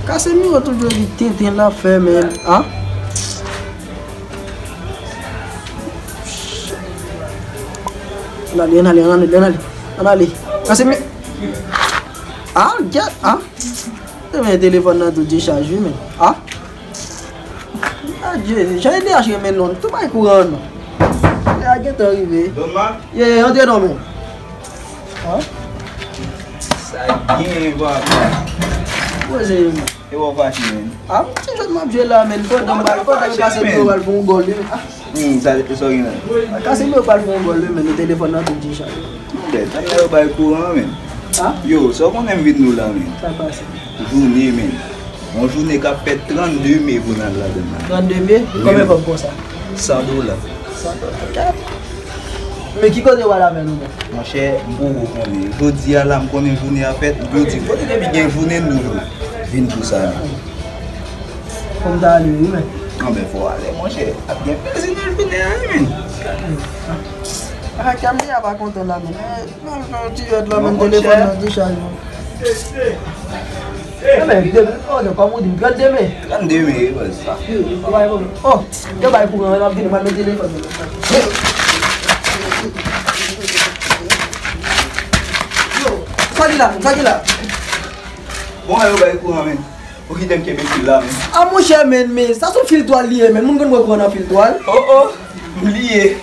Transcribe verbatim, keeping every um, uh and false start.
Casemiro toujou di tenten l ap fè, men. Ah? Ann ale, ann ale, ann ale, ann ale. Ann ale. Casemiro. Ah, gèt, ah. Te men telefòn nan tou dechaj, wi, men. Ah. Adye, jan E D H renmen non, tou bay kouran an non. E a gentan rive. Don Mark? Ye, antre non, men. Ah? Sa gen, papa. Poze, men. E w fache, men. Ah, ti jwèt m ap jwe la, men. Pandan m bay, pandan m kase pye, w al fè yon gòl, wi, men. Ah. Hmm, sa, sa w gen la? Kase pye, w al fè yon gòl, wi, men. Telefòn nan tou dechaj. Bèt, sa yo bay kouran, men. Ah? Yo, sa w konnen m vin nou la, men. Sa pase. Jounen, men. Yon jounen k ap fèt trannde me pou n al ladann nan. Trannde me? Wi. Konbyen kòb konsa? San dola. San dola. Men ki kote w al avè nou, men? Monchè, m poko konnen. Jodi a la, m konnen jounen an fèt. M di, kote depi gen jounen nou jwe? Vin pou sa, men. Fò m ta ale, wi, men. Anben, fò w ale, monchè. Ap gen plezi nan jounen an, wi, men. Ah, kè m deja pa kontan la, men. Nan, nan, ti jwèt la, men, telefòn nan dechaj, non. Enben, de, oh, de, kòm ou di, trannde me. Trannde me, wi, baz. Oh, yo bay kouran, n ap vini, mwen mete telefòn nan. Yo, sa ki la, sa ki la? Bon, yo bay kouran, men. Ou kite m kenbe fil la, men. Ah, monchè, men, men, sa se yon fil twal li ye, men. Moun konn wè kouran nan fil twal. Oh, oh, m bliye.